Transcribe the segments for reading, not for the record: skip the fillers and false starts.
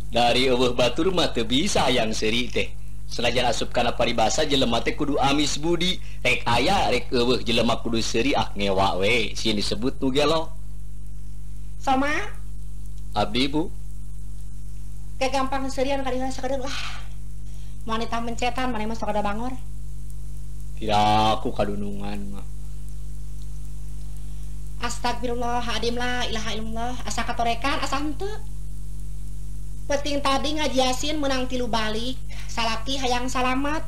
Dari eueuh batur mah teu bisa hayang seuri teh. Senajan asup kana paribasa jelema teh kudu amis budi, rek aya rek eueuh jelema kudu seuri ah ngewa we, sieun disebut nu gelo. Soma? Abdi Bu. Kegampang seurian kadieu sakedeung lah. Wanita mencetan maneh mah sok ada bangor. Tidak aku kadunungan mah. Astagfirullahaladzim la ilaha illallah, asa katorekan asa henteu. Penting tadi ngajiasin menang 3 balik, salaki hayang salamat.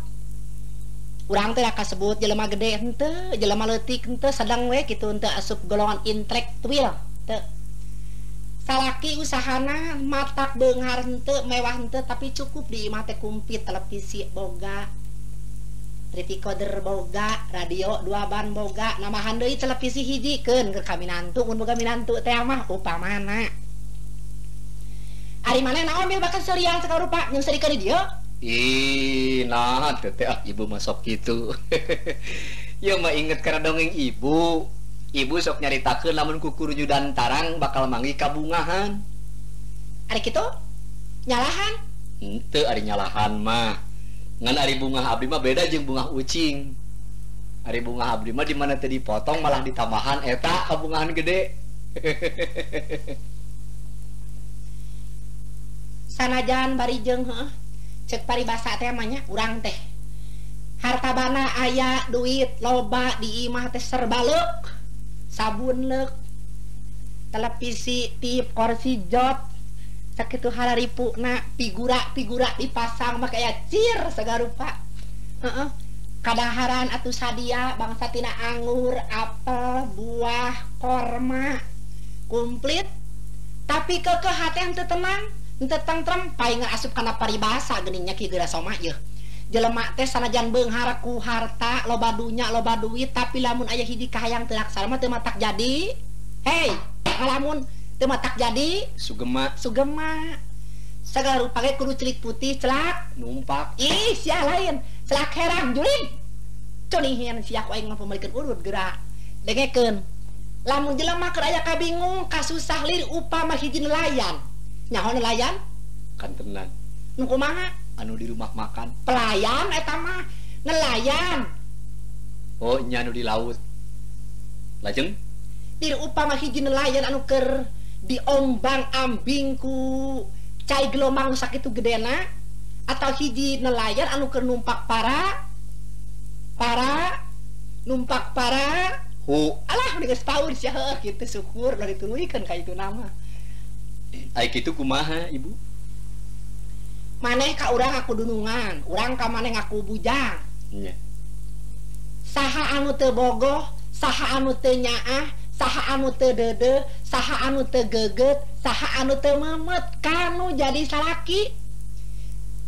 Urang teh kasebut jelema gede henteu, jelema leutik henteu, sedang we kitu henteu asup golongan intelektual teu. Salaki usahana matak beunghar henteu, mewah henteu, tapi cukup di imah teh kumpit televisi boga, tricorder boga, radio 2 ban boga, nambahan deui televisi hiji keun keur kaminantu, mun boga minantu teh mah upamana. Ari maneh naon bil bakal serian sagala rupa jeung seurikeun di dieu? Ih, nah teh teh ah ibu masuk kitu. Ieu mah inget kana dongeng ibu. Ibu sok nyaritakeun lamun kukurujudan tarang bakal manggih kabungahan. Ari kitu? Nyalahan? Henteu ari nyalahan mah. Ngan ari bunga abdi mah beda jeung bunga ucing. Ari bunga abdi mah di mana teu dipotong malah ditambahan eta kabungahan gede. Sanajan bari jeung heuh ceuk paribasa teh mah nya urang teh. Harta bana aya duit loba di imah teh serba leuk. Sabun leuk, televisi tip kursi jot, sakitu hararipuna figura-figura dipasang mah kaya cir sagarupa. Heeh. Kadaharan atuh sadia bangsa tina anggur, apel, buah, korma komplit. Tapi keukeuh hate henteu tenang, henteu tentrem, paingan asup kana paribasa geuning nya ki geura soma yeuh. Jelema teh sanajan beunghar ku harta, loba dunya, loba duit, tapi lamun aya hiji kahayang teu laksana mah teu matak jadi. Hei, ngalamun teu matak jadi sugema. Sugema. Sagala rupa ge kudu celik putih celak numpak. Ih, sia lain, celak herang juling. Cunihin sia ku aing ngapamilikeun urut geura. Dengekeun. Lamun jelema keur aya kabingung, kasusah lir upama hiji nelayan. Nyaho nelayan? Kantenan. Nu kumaha? Anu di rumah makan. Pelayan eta mah nelayan. Oh, nya anu di laut. Lajeng? Lir upama hiji nelayan anu keur diombang-ambing ku cai gelombang sakitu gedena, atau hiji nelayan anu keur numpak para numpak para hu. Alah geus paur sia heuh kitu syukur ulah dituluykeun ka itu nama. Ai kitu kumaha ibu? Maneh ka urang ngaku dunungan, urang ka maneh ngaku bujang. Nya. Saha anu teu bogoh, saha anu teu nyaah, saha anu teu deudeuh, saha anu teu geugeut, saha anu teu memet kanu jadi salaki.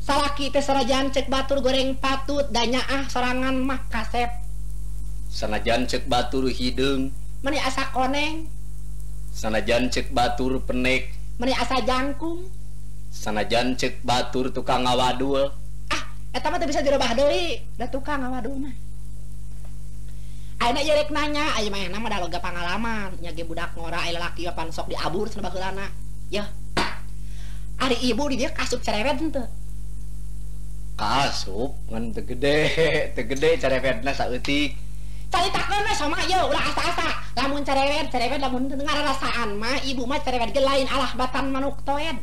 Salaki teh sanajan ceuk batur goreng patut da nyaah sorangan mah kasep. Sanajan ceuk batur hideung meni asa koneng. Sanajan ceuk batur penek meni asa jangkung. Sanajan ceuk batur tukang ngawadul. Ah, eta mah teu bisa dirobah deui, da tukang ngawadul mah. Ayeuna ieu rek nanya, aya manehna mah da loga pangalaman, nya ge budak ngora aya lalaki pan sok diabur cenah baheulana. Yeuh. Ari ibu di dieu kasup cerewet henteu? Kasup ngan teu gede cerewetna saeutik. Caritakeun we soma ieu ulah asa-asa. Lamun cerewet, cerewet lamun teu ngararasaan mah ibu mah cerewet ge lain alah batan manuk toed.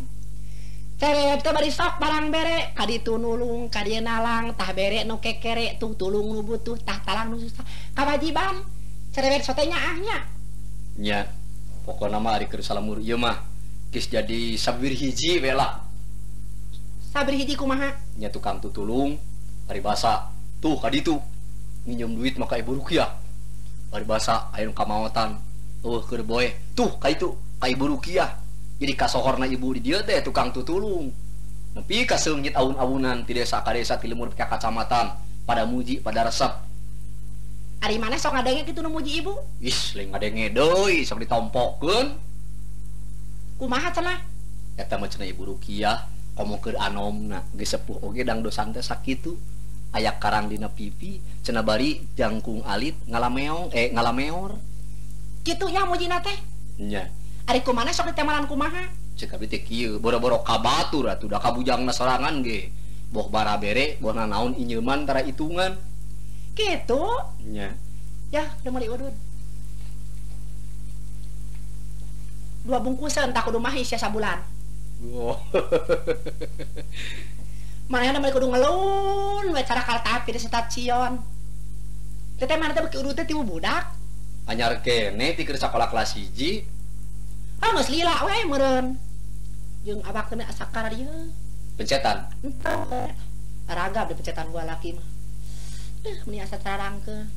Cerewet teh bari sok barang bere, ka ditu nulung, ka dieu nalang, tah bere nu kekere, tuh tulung nu butuh, tah talang nu susah. Kawajiban cerewet sote nyaah nya. Nya, pokona mah ari keur salamur ieu mah geus jadi sabir hiji we lah. Sabir hiji kumaha? Nya tukang tutulung, paribasa tuh ka ditu nginjem duit maka ibu Rukiah. Paribasa aya nu kamaotan, eueuh keur boe, tuh ka itu ka ibu Rukiah. Jadi kasohorna ibu di dieu teh tukang tutulung. Nepi ka seungit awun-awunan ti desa ka desa ti lemur ka kacamatan pada muji pada resep. Ari maneh sok ngadenge kitu nu muji ibu? Ih, lain ngadenge deui sok ditompokeun. Kumaha cenah? Eta mah cenah ibu Rukiah komo keur anomna geus sepuh oge dang dosan teh sakitu. Aya karang dina pipi cenah bari jangkung alit ngalameong ngalameor. Kitu nya mujina teh? Nya. Ari kumaha sok ditemalan kumaha? Cek abdi teh kieu, boro-boro ka batur atuh da kabujangna sorangan ge. Boh barabere, boh nanaon inyeuman tara hitungan. Kitu? Nya. Ya, udah meuli udud. 2 bungkusan tak kudu mahi sia sabulan. Oh. Manehna meuli kudu ngelun we cara kaltapi di stasiun. Teteh mana teh beuki udud teh ti budak. Anyar kene ti keur sakola kelas 1. Ah geus lila we meureun. Jeung abak teh asa kararieu. Pencetan. Entah. Ragam di pencetan gua laki mah. Meni asa carangkeun.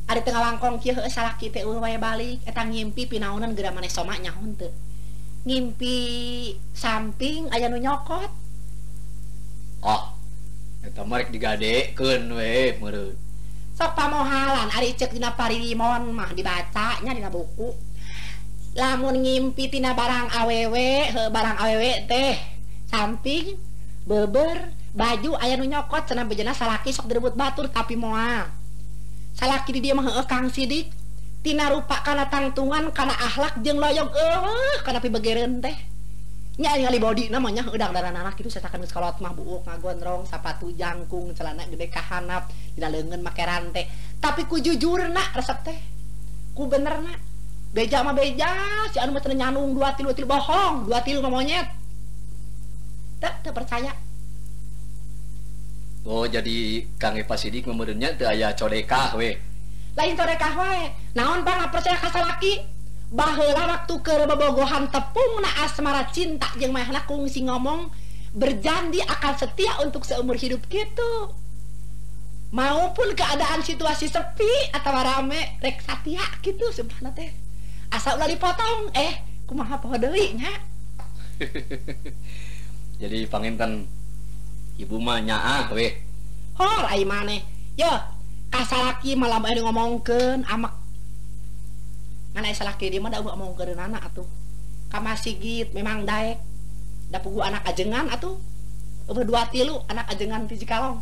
Ari teu ngalangkong kieu heueuh salaki teh eueuh wae balik eta ngimpi pinaonan geura maneh soma nyaho teu. Ngimpi samping aya nu nyokot. Ah, eta mah rek digadekeun we meureun. Sok pamohalan ari ceuk dina paririmon mah dibaca nya dina buku. Lamun ngimpi tina barang awewe, heuh barang awewe teh samping beber baju aya nu nyokot cenah bejana salaki sok direbut batur tapi moal. Salaki di dia mah heueuh Kang Sidik tina rupa kana tangtungan kana akhlak jeung loyog eueuh kana pibegereun teh. Nya ningali bodi namanya heueuh dangdaranana kitu sasakan geus kolot mah buuk ngagondrong sapatu jangkung celana gede ka handap dina leungeun make rante. Tapi ku jujurna resep teh. Ku benerna. Beja mah beja si anu mah teu nyanung 2 tilu 3 bohong, 2 tilu mah monyet. Teu percaya. Oh jadi Kang Epa Sidik memerenya teu aya codekah we. Lain codekah wae. Naon bang percaya ka salaki? Baheula waktu keur bobogohan tepungna asmara cinta jeung manehna kungsi ngomong berjanji akan setia untuk seumur hidup gitu. Maupun keadaan situasi sepi atau rame rek satia gitu sebenarnya teh. Asa ulah dipotong kumaha poho deui nya. Jadi panginten ibu mah nyaah we. Hor ai maneh. Yo, ka salaki malam aya ngomongkeun amek. Ngan aya salaki dia mah da eueuh omongkeun anak atuh. Ka Masigit memang daek. Da pugu anak ajengan atuh. Eueuh 2 tilu anak ajengan ti Cikalong.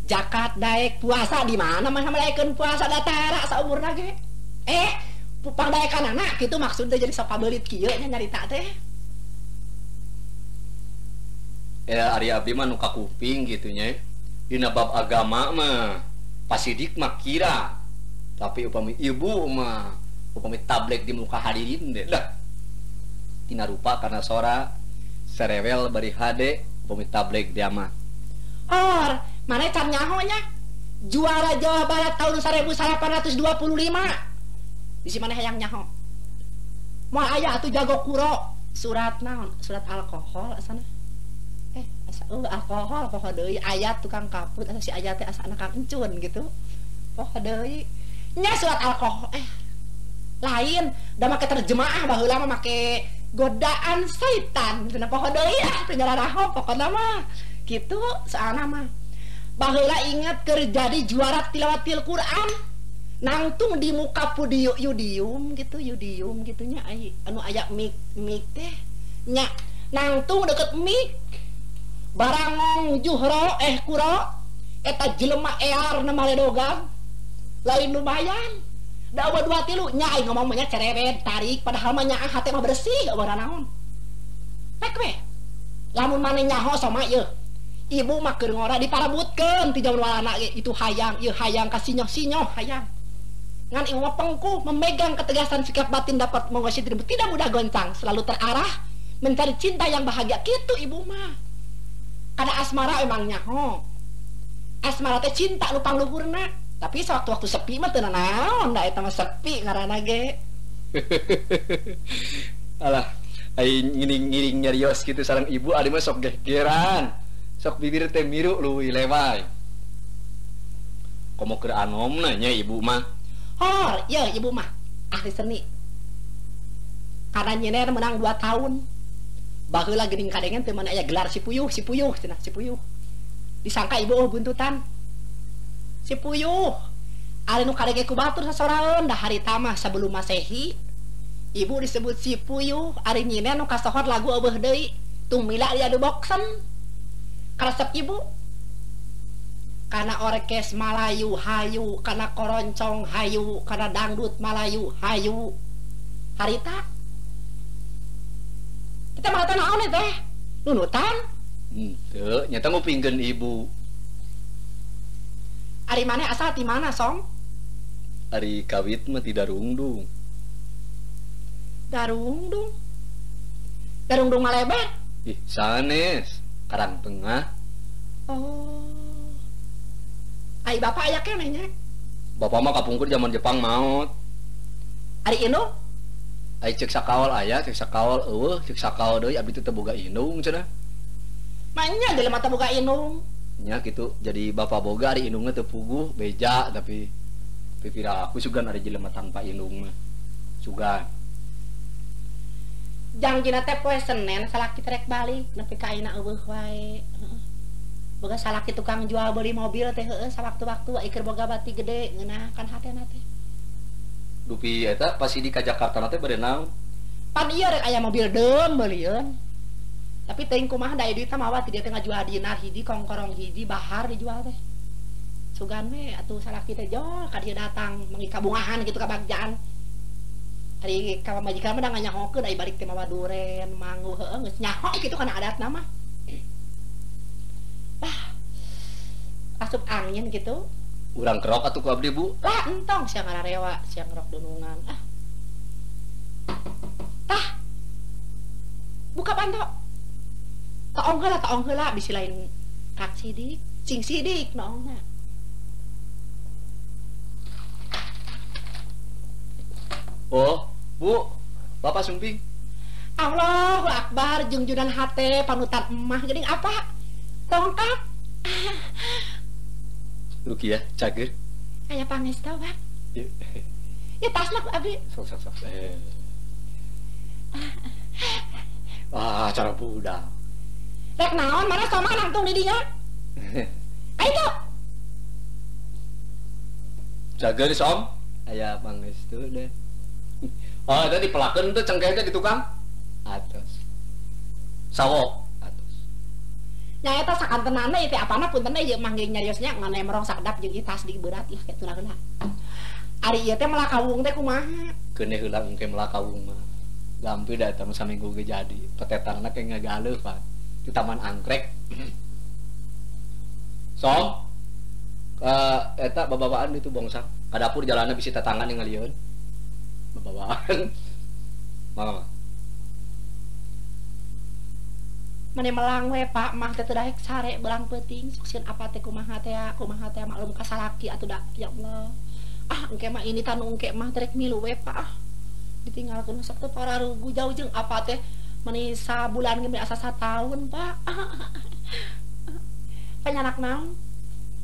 Jakat daek puasa di mana mah malaikeun puasa da tara saumurna ge. Pupang daekan anak kitu maksudna jadi sok pabeulit kieu nya nyarita teh. Ya ari abdi mah nu kakuping gitu nya. Dina bab agama mah pasidik mah kira. Tapi upami ibu mah upami tablek di muka hadirin deh dah. Tina rupa karena sora serewel bari hade upami tablek dia mah. Hor, mana can nyaho nya? Juara Jawa Barat tahun 1825. Bisi maneh hayang nyaho. Moal aya atuh jago kuro surat naon? Surat alkohol asana. Alkohol poho deui ayat tukang kaput asa si ayat teh asa anak Kang Encun gitu. Poho deui. Nya surat alkohol lain da make terjemah baheula mah make godaan setan cenah poho deui ah teu nyararaho pokona mah. Kitu saana mah. Baheula ingat keur jadi juara tilawatil Quran. Nangtung di muka pudiu yudium gitu, yudium gitunya ai anu aya mik mik teh nya nangtung deket mik. Barangong juhro kuro eta jelema ear na maledogan lain lumayan da eueuh 2 tilu nya aing ngomong mah nya cerewet tarik padahal mah nyaah hate mah bersih eueuh naon pek we lamun maneh nyaho soma ieu ibu mah keur ngora diparabutkeun ti jaman walana ge itu hayang ieu hayang ka sinyoh-sinyoh hayang ngan ibu mah pengkuh memegang ketegasan sikap batin dapat menguasai diri tidak mudah goncang selalu terarah mencari cinta yang bahagia kitu ibu mah. Karena asmara emang nyaho. Asmara teh cinta nu pangluhurna. Tapi sewaktu-waktu sepi mah teu nanaon da eta mah sepi ngaranna ge. Alah, ai ngiring-ngiring nyarios kitu sareng ibu ari mah sok gegeran. Sok bibir teh miru leuwih lewai. Komo keur anomna nya ibu mah. Hor, ye ibu mah ahli seni. Karena nyener menang 2 tahun. Baheula geuning kadengen teu mana aya gelar si puyuh cenah si puyuh. Disangka ibu oh buntutan. Si puyuh. Ari nu kadenge ku batur sasoraeun da harita mah sebelum Masehi. Ibu disebut si puyuh, ari nyinen nu kasohor lagu eueuh deui. Tumila diadu boksen. Karesep ibu. Kana orkes Malayu hayu, kana koroncong hayu, kana dangdut Malayu hayu. Harita. Kita malah naon teh? Nunutan? Henteu, nyata ngupingkeun ibu. Ari maneh asal ti mana, Song? Ari kawit mah ti Darungdung. Darungdung? Darungdung Malebet? Ih, sanes, Karang Tengah. Oh. Ai bapak aya keneh nya? Bapak mah kapungkur zaman Jepang maot. Ari indung? Ai ceuk sakawal aya, ceuk sakawal eueuh, ceuk sakawal deui abdi teh teu boga indung cenah. Manya jelema teu boga indung. Nya kitu, jadi bapak boga ari indungna teu puguh beja tapi pipira aku sugan ari jelema tanpa indung mah. Sugan. Jangjina teh poe Senen salaki trek balik nepi ka ayeuna eueuh wae. Heeh. Boga salaki tukang jual beli mobil teh heueuh sawaktu-waktu keur boga bati gede ngeunah kan hatena teh. Dupi eta pasti di ka Jakarta teh bade naon? Pan ieu rek aya mobil deum beulieun. Tapi teuing kumaha da duitna mawa ti dieu teh ngajual dinar hiji kongkorong hiji bahar dijual teh. Sugan we atuh salaki teh jol ka dieu datang mangi kabungahan kitu kabagjaan. Ari ka pamajikan mah da nganyahokeun ai balik teh mawa duren, manggu heueuh geus nyaho kitu kana adatna mah. Wah. Asup angin gitu. Urang kerok atuh ku abdi, Bu. Lah entong sia ngararewa, sia ngerok dunungan. Ah. Tah. Buka panto. Taong heula bisi lain kak sidik, cing sidik noongna. Oh, Bu, Bapak sumping. Allahu Akbar, jungjunan hate panutan emah geuning apa? Tongkap. Rukiah, cager. Aya pangestu, Pak. Yuk. Ya tasna ku abdi. Sok sok sok. Ah, cara budak. Rek naon mana soma nangtung di dinya? Ayo. Cager som. Aya pangestu deh. Oh, tadi pelakeun teh cengkeh teh di tukang. Atos. Sawo atos. Nya eta sakantenana ieu teh apana punten ieu mah ge nyariosnya nganemrong sakedap jeung ieu tas di berat lah kitu heula. Ari ieu teh melakawung teh kumaha? Keuneh heula engke melakawung mah. Gampil da eta mah saminggu ge jadi. Petetanna ke ngagaleuh, Pak. Di Taman Anggrek. Som. Eta babawaan itu bongsang. Ka dapur jalanna bisi tetangga ningalieun. Babawaan. Mangga. Mane melang we Pak, mah teh teu daek sare belang peuting sok sieun apa teh kumaha teh maklum ka salaki atuh da ya Allah. Ah engke mah ini tanu engke mah terek milu we Pak. Ah ditinggalkeun sok teh pararugu jauh jeung apa teh meni sabulan ge asa sataun Pak. Panyanak naon?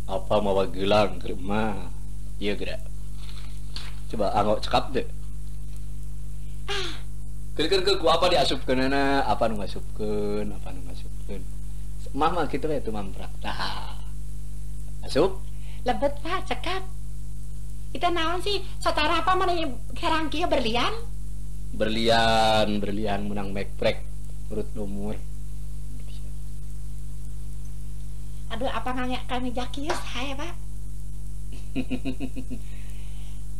Apa mawa gelang keur mah? Ieu geura. Coba anggo cekap deh. Ah. Keur ku apa diasupkeunana, apa nu ngasupkeun, apa nu ngasupkeun. Mah mah kitu we teu mamprak. Tah. Asup? Lebet Pak, cekap. Kita naon sih? Satara apa mana herang kieu berlian? Berlian, berlian menang mekprek urut lumur. Aduh, apa ngange kami jakius hae, Pak?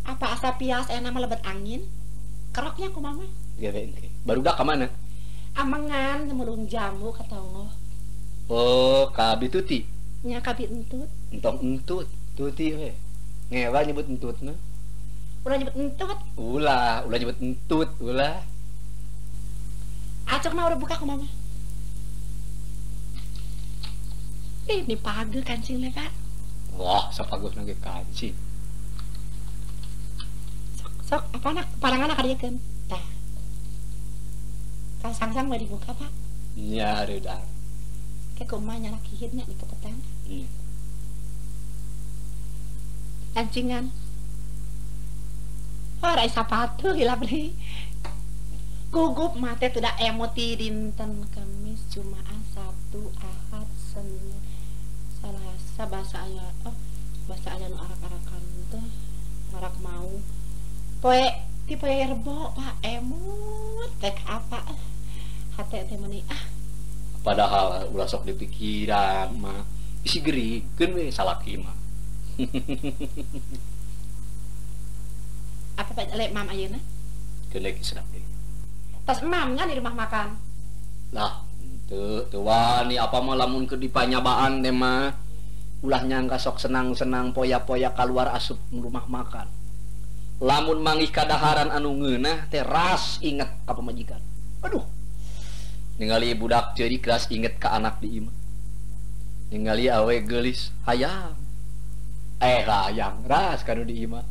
Apa asa pias enak mah lebet angin? Keroknya kumaha mah? Gawe engke. Barudak ka mana? Amengan mulung jamu ka tonggoh. Oh, ka abi tuti. Nya ka abi entut. Entong entut, tuti we. Ngewa nyebut entut mah. Ulah nyebut entut. Ulah, ulah nyebut entut, ulah. Acokna udah buka kumaha mah? Ini page kancingnya, Pak. Wah, sapagoh ge kancing. Sok, sok, apa nak? Parangan kadieukeun. Tah. Kang sang-sang mah dibuka, Pak. Nya reudah. Ke kumaha nya laki nya dikepetan. Iya. Kancingan. Oh, rai sapatu hilap deui. Gugup mah teh teu da emoti dinten Kamis, Jumaah, Sabtu, Ahad, Senin, Salasa, bahasa aya. Oh, bahasa aya nu arak-arakan teh ngarak mau. Poe ti poe Rebo, Pak, emut teh apa? Hate teh meuni ah. Padahal ulah sok dipikiran mah. Bisi gering keun we salaki mah. Apa pak lek mam ayeuna? Keun lek sedap deui. Tas emam nya di rumah makan. Lah, teu teu wani apa mah lamun keur dipanyabaan teh mah. Ulah nyangka sok senang-senang poya-poya kaluar asup rumah makan. Lamun manggih kadaharan anu ngeunah teh ras inget ka pamajikan. Aduh. Ningali budak ceurik ras inget ka anak di imah. Ningali awe geulis hayang. Hayang ras kanu di imah.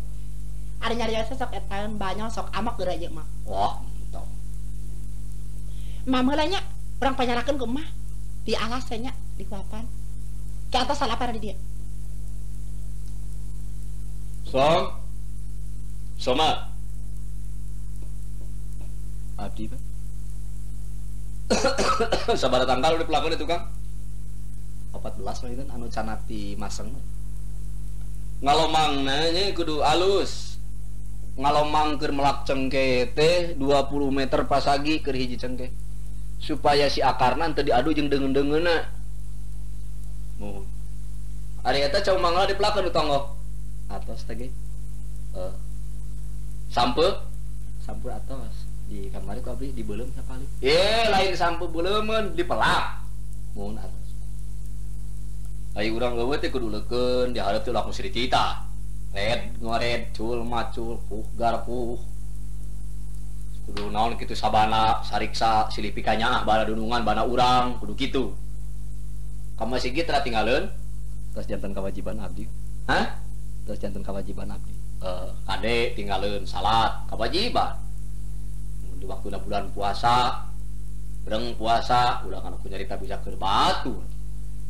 Ada nyari sok eta banyol sok amok geura ieu mah. Wah, entah. Mam heula nya urang panyarakeun ku emah. Di alas nya di kuapan. Ke atas salah apa di dia? Som. Soma. Abdi, Pak. Sabaraha tanggal udah pelakon itu, Kang? 14 mah itu anu canak di maseng. Ngalomangna nya kudu alus. Ngalomang keur melak cengkeh teh 20 meter pasagi keur hiji cengkeh. Supaya si akarna teu diadu jeung deungeun-deungeunna. Muhun. Ari eta cau mangga dipelakeun nu tonggoh. Atos teh ge. Sampe sampe atos di kamari ku abdi dibeuleum sapali. Lain sampe beuleumeun dipelak. Muhun atos. Ai urang leuweut teh kudu leukeun dihareup teh ulah ku siricita. Red ngored cul macul puh garpuh. Kudu naon kitu sabana sariksa silipi kanyaah bana dunungan bana urang kudu kitu. Ka masjid teh tinggalkeun terus janten kewajiban abdi. Hah? Terus janten kewajiban abdi. Kade tinggalkeun salat kewajiban. Di waktuna bulan puasa, breng puasa ulah kana ku nyarita bisa keur batur.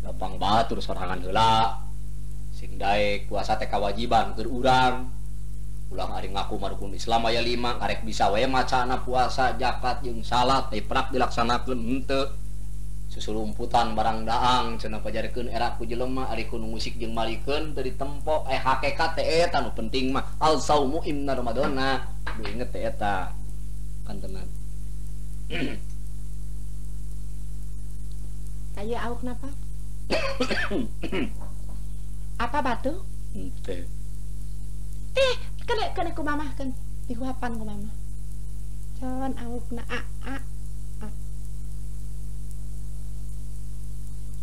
Gampang batur sorangan heula. Sing daek puasa teh kewajiban keur urang. Ulah ari ngaku marukun Islam aya 5 karek bisa we macana puasa, zakat jeung salat teh prak dilaksanakeun henteu. Susulumputan barang daang cenah pajarkeun era ku jelema ari ku nu musik jeung malikeun teu ditempo hakikat teh eta nu penting mah al saumu inna ramadana. Duh inget teh eta. Kantenan. Aya auk napa? Apa batu? Henteu. Kene ku mamah kan dihuapan ku mamah. Con aukna a a a.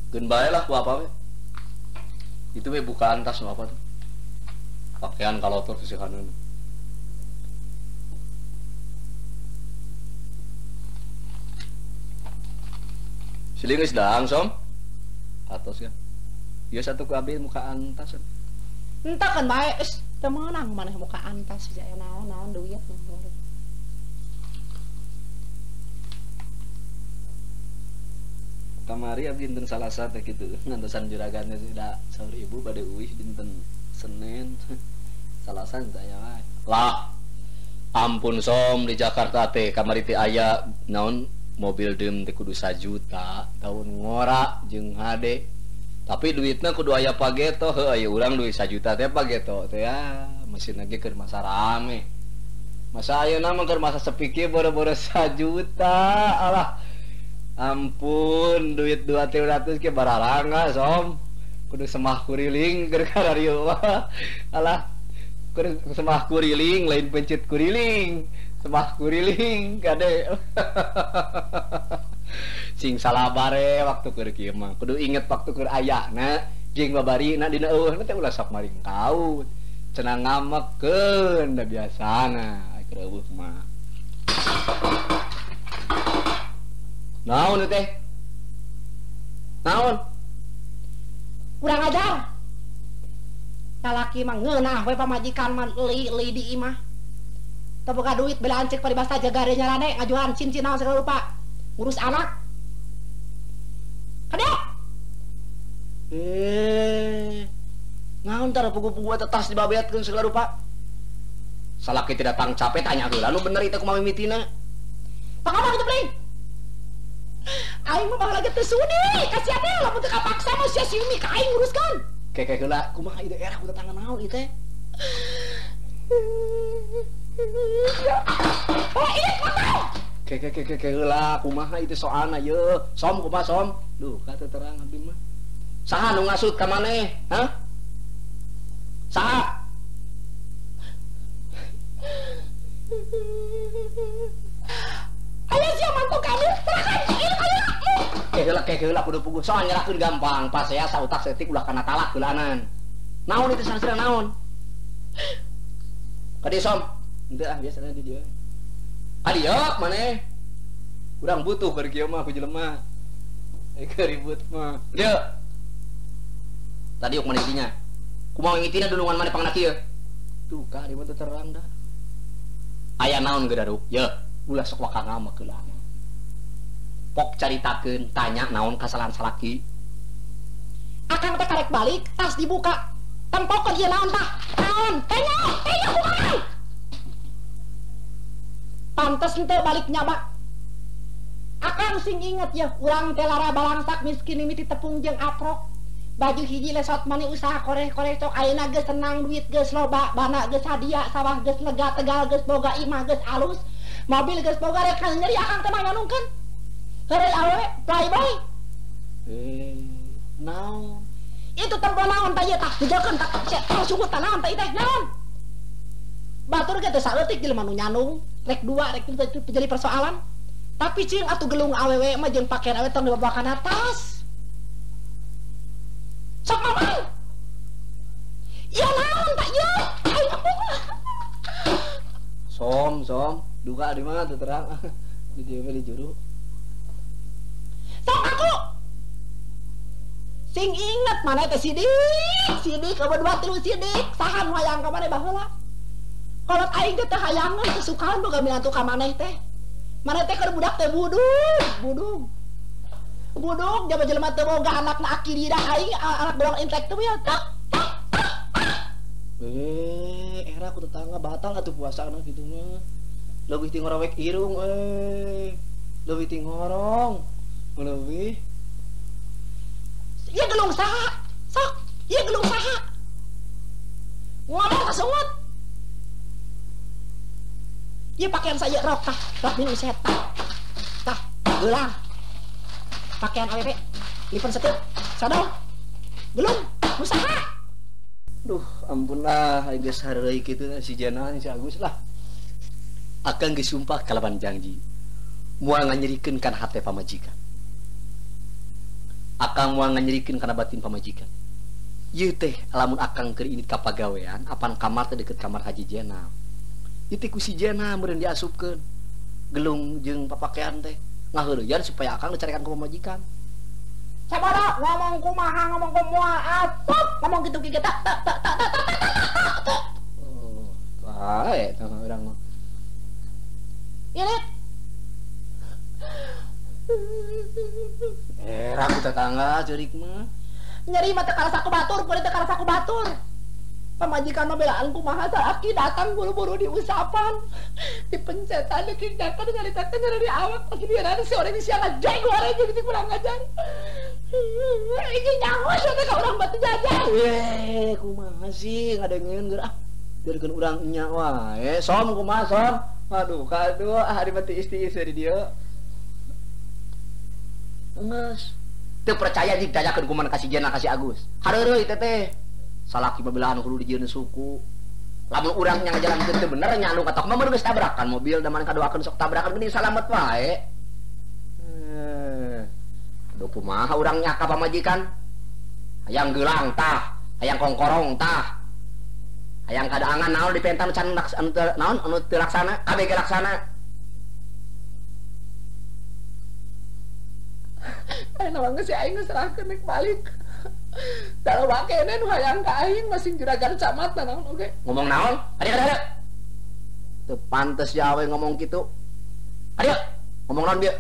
Keun bae lah ku apa we. Itu we bukaan tas nu apa tuh. Pakaian kalotor sisihaneun. Siling geus daang som. Atos kan. Ieu satu ku abdi mukaan tas. Entah kan bae geus teu meunang maneh mukaan tas aya naon-naon duit. Kamari abdi dinten Salasa teh kitu ngantosan juragan teh da saur ibu bade uih dinten Senin. Salasa teh aya wae. Lah ampun som di Jakarta teh kamari teh aya naon mobil deum teh kudu sajuta tahun ngora jeung hade. Tapi duitna kudu aya pageto heuh aya urang duit sajuta teh pageto teh ya mesin lagi keur masa rame. Masa ayeuna mah keur masa sepi kieu boro-boro sajuta alah. Ampun duit 200 ke bararanga som kudu semah kuriling keur kararieu mah alah kudu semah kuriling lain pencit kuriling semah kuriling kade. Sing salabare waktu keur kieu mah kudu inget waktu keur ayana jeung babarina dina eueuh teh ulah sok maring kaut cenah ngamekeun da biasana keur eueuh mah. Naon teh? Naon? Kurang ajar. Lalaki mah ngeunah we pamajikan mah li di imah. Teu boga duit belaan cek paribasa jaga nyarane ngajualan cincin naon segala rupa. Ngurus anak. Kade? Naon tara pugu-pugu eta tas dibabeatkeun segala rupa. Salaki teh datang capek tanya heula nu bener ieu kumaha mimitina. Pangabang itu bling. Aing mah baheula ge teu sudi, kasihan teh lamun teu kapaksa mah sia siumi ka aing nguruskeun. Keke heula kumaha ieu daerah ku tetangga naon ieu teh? Oh, ieu kumaha? Keke keke heula kumaha ieu soalna ye? Som kumaha som? Duh, ka teu terang abdi mah. Saha nu ngasut ka maneh? Hah? Saha? Ayo sia mantu kami, serahkan ieu ayo. Ke heula kudu puguh. Soal nyerahkeun gampang, pas saya sautak setik ulah kana talak heulaanan. Naon itu sangsira naon? Ka dieu som. Henteu ah biasana di dieu. Ka dieu maneh. Urang butuh keur kieu mah ku jelema. Keur ribut mah. Dieu. Tadi ok maneh dinya. Kumaha ngitina dulungan maneh pangna kieu? Tuh ka di mah terang dah. Aya naon gedaruk? Ye, ulah sok waka ngama keulana. Pok caritakeun, tanya naon kasalahan salaki. Akang teh karek balik, tas dibuka. Tempokeun ieu naon tah? Naon? Tanya, tanya kumaha? Pantes henteu balik nyaba. Akang sing inget ya, urang teh lara balangsak miskin mimiti tepung jeung aprok. Baju hiji lesot mani usaha koreh-koreh cok ayeuna geus tenang duit geus loba, bana geus sadia, sawah geus lega, tegal geus boga, imah geus alus, mobil geus boga rek nyeri akang teh mah nganungkeun. Heureuy awewe playboy. Naon? Itu tempo naon tah ieu tah dijokeun tah tong sungut tah naon tah ieu teh naon? Batur ge teu saeutik jelema nu nyanung, rek dua rek tilu itu jadi persoalan. Tapi cing atuh gelung awewe mah jeung pakaian awewe tong dibawa kana tas. Sok ngomong. Ieu naon tah ieu? Aing Som, som, duka di mana teu terang. Di dieu mah di juru. Sok aku. Sing inget maneh teh sidik, sidik kamu dua tilu sidik, saha nu hayang ka maneh baheula. Kolot aing teh teu hayangeun teu sukaan boga minantu ka maneh teh. Maneh teh keur budak teh budug, budug. Budug jaba jelema teu boga anakna aki dirah aing anak doang intelektual tak tak tak. Era ku tetangga batal atuh puasana kitu mah. Leuwih ti ngorowek irung euy. Leuwih ti ngorong. Leuwih. Ieu gelung saha? Sok, ieu gelung saha? Ngomong kasungut. Ieu pakaian saya rok tah, rok minum sehat tah. Tah, gelang. Pakaian awewe, lipen setir, sadar. Belum, usaha. Duh, ampun lah, aing geus hareureuy kitu si Jena si Agus lah. Akang geus sumpah kalawan janji. Moal nganyerikeun kana hate pamajikan. Akang moal nganyerikeun kana batin pamajikan. Ieu teh lamun akang keur indit ka pagawean, apan kamar teh deket kamar Haji Jenal. Ieu teh ku si Jena meureun diasupkeun. Gelung jeung papakean teh ngaheureuyan supaya akang dicarekan ku pamajikan. Sabara ngomong kumaha ngomong kumaha asup ngomong kitu kieu tak tak tak tak tak tak tak. Oh, bae tah urang mah. Ini ragu tetangga ceurik mah. Nyeri mah teu karasa ku batur, kulit teu karasa ku batur. Pamajikan mah belaan kumaha salaki datang buru-buru diusapan. Dipencetan ditindakan nyaritakeun nyeri di awak pas dia si orang sia ngajeng wareng jeung kurang ajar. Ini nyaho sia teh ka urang batu jajan. Kumaha sih ngadengeun geura ah. Biarkeun urang nya wae. Som kumaha som? Aduh, kaduh hari mah tiis-tiis di dieu. Geus. Teu percaya jig tanyakeun kumaha ka si Jena ka si Agus. Hareureuy teh. Salaki mah belahan kudu dijieun suku. Lamun urang nya ngajalankeun teu bener nya anu katok mah geus tabrakan mobil da maneh kadoakeun sok tabrakan geuning salamet wae. Duh kumaha urang nya ka pamajikan? Hayang geulang tah, hayang kongkorong tah. Hayang kadaangan naon dipentan can anu naon anu teu laksana, kabeh ge laksana. Ayeuna mah geus aing geus serahkeun rek balik. Sarua kene nu hayang ka aing masing juragan camat naon oge. Ngomong naon? Adik adik. Teu pantes ya awe ngomong kitu. Adik, ngomong naon dia?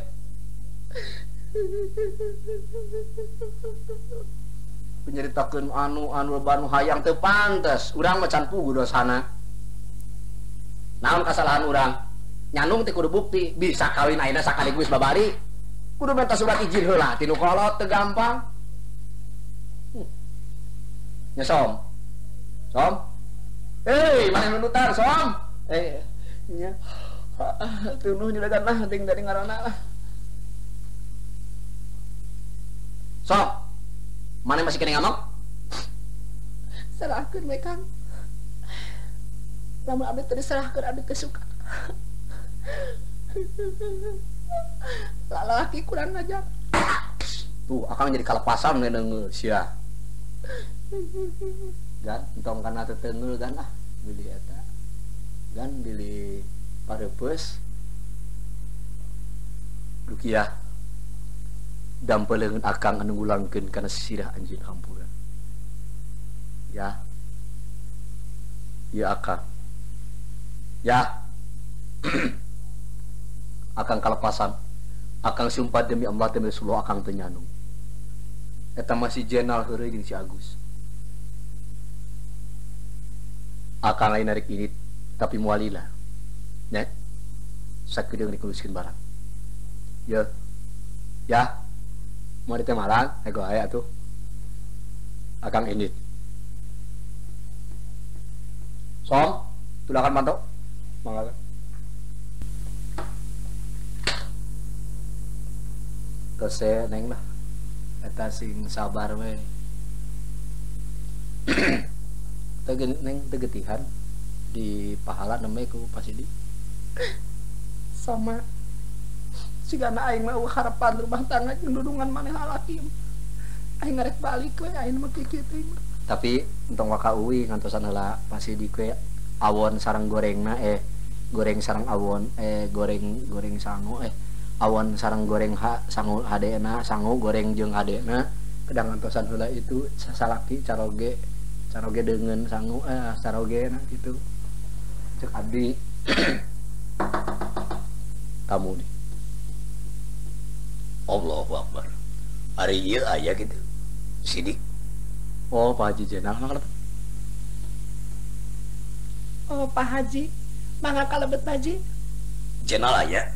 Penyeritakeun anu anu banu hayang teu pantes. Urang mah can puguh dosana. Naon kasalahan urang? Nyanung teh kudu bukti, bisa kawin ayeuna sakaligus babari. Kudu minta surat izin heula tinu kolot teu gampang. Nya som. Som. Hei, mana nunutan som? Nya. Tunuh juragan lah ting dari ngarana lah. Som. Mana masih kena ngamuk? Serahkeun we Kang. Lamun abdi teu diserahkeun abdi teu suka. Lalaki kurang ajar. Tuh, akang jadi kalepasan we neungeul sia. Gan, entong kana teu teungeul gan ah, bilih eta. Gan bilih pareupeuss. Rukiah dampel leungeun akang anu ngulangkeun kana sirah anjeun hampura. Ya. Ya akang. Ya. Akang kalepasan. Akang sumpah demi Allah demi Rasulullah akang teu nyanung. Eta masih jenal heureuy jeung si Agus. Akang lain narik init tapi mualila. Nya. Sakedeung dikuluskeun barang. Ya. Ya. Mau di teh malang, ego aya tuh. Akang init. Som, tulakan mantok. Mangga. Kese neng lah. Eta sing sabar we. Teu neng teu getihan di pahala nembe ku Pasidi. Sama sigana aing mah harapan rumah tangga jeung dudungan maneh lalaki. Aing ngarek balik we aing mah kieu teh. Tapi entong waka uwi ngantosan heula Pasidi kue awon sareng gorengna goreng sareng awon goreng sangu awon sareng goreng ha sangu hadena sangu goreng jeung hadena kedang ngantosan heula itu salaki caroge caroge deungeun sangu caroge na gitu cek abdi. Tamu nih. Allahu Akbar. Ari ieu aya kitu. Sidik. Oh, Pak Haji Jenal mah kalebet. Oh, Pak Haji, mangga kalebet Pak Haji. Jenal aya.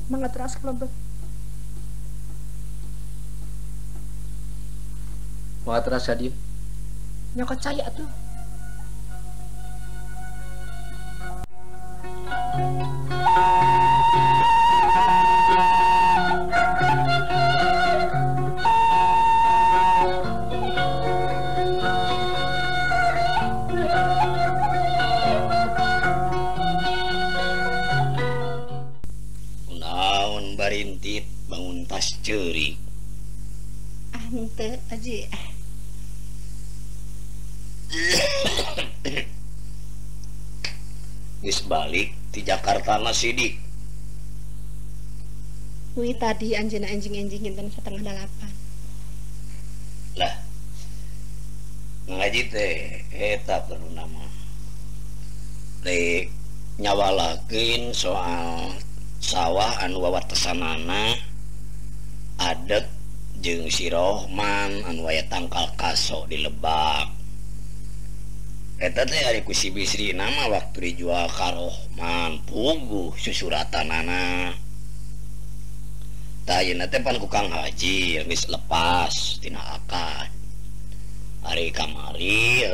Mangga teras kalebet. Mangga teras hadir. Nyokot cai atuh. Naon barintit bangun tas ceurik. Ah henteu Haji. Geus balik di Jakarta na Sidik. Wih tadi anjeunna anjing-anjing enten 7:30. Lah. Ngaji teh eta perlu nama. Rek nyawalakeun soal sawah anu wawatesanana adeg jeung si Rohman anu aya tangkal kaso di Lebak. Eta teh ari ku si Bisri nama waktu dijual ka Rohman puguh susuratanana. Tah ayeuna teh pan ku Kang Haji geus lepas tina akad. Ari kamari